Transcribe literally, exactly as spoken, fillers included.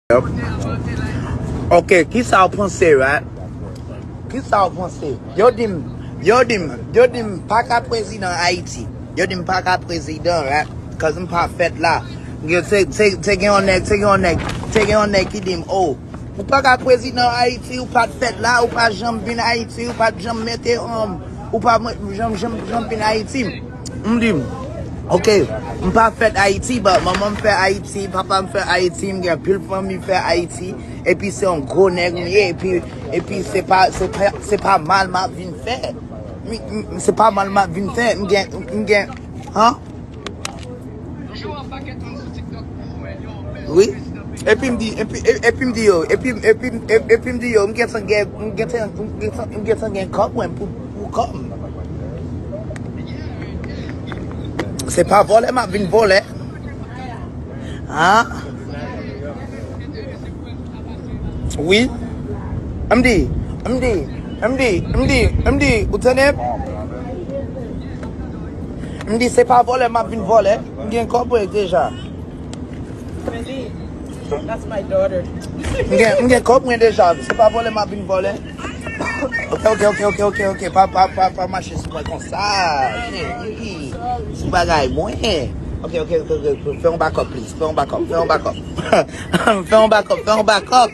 Ok, kisa w panse, right? Kisa w panse? Yo di m, yo di m, yo di m pa ka prezidan Ayiti. Yo di m pa ka prezidan, right? Cause m pa fèt la. Gen, te, te, te gen yon nèg, te gen yon nèg, te gen yon nèg ki di m, oh, ou pa ka prezidan Ayiti, ou pa t fèt la, ou pa janm vin Ayiti, ou pa t janm mete, um, ou pa mwen, janm, janm, janm vin Ayiti. M di, ok, m pa fèt Ayiti, but manman m fèt Ayiti, papa m fèt Ayiti, m gen pil fanmi fèt Ayiti, epi se yon gwo nèg m ye, epi, epi se pa, se pa, se pa mal m ap vin fè. M, m, se pa mal m ap vin fè, m gen, m gen, han? Wi. Epi m di, epi, e- epi m di yo, epi, epi, epi, epi m di yo, m gentan gen, m gentan, m gentan, m gentan gen kòb mwen pou, pou kòb. Se pa vòlè m ap vin vòlè. An? Wi. M di, m di, m di, m di, m di, ou tande? M di, se pa vòlè m ap vin vòlè. M gen kòb mwen deja. That's my daughter. M gen, m gen kòb mwen deja. Se pa vòlè m ap vin vòlè. Ok, ok, ok, ok, ok, ok. Pa, pa, pa, pa mache sou mwen konsa. Cheri. Sou bagay mwen. Ok, ok, ok, ok. Fè yon backup, please. Fè yon backup, fè yon backup. Fè yon backup, fè yon backup.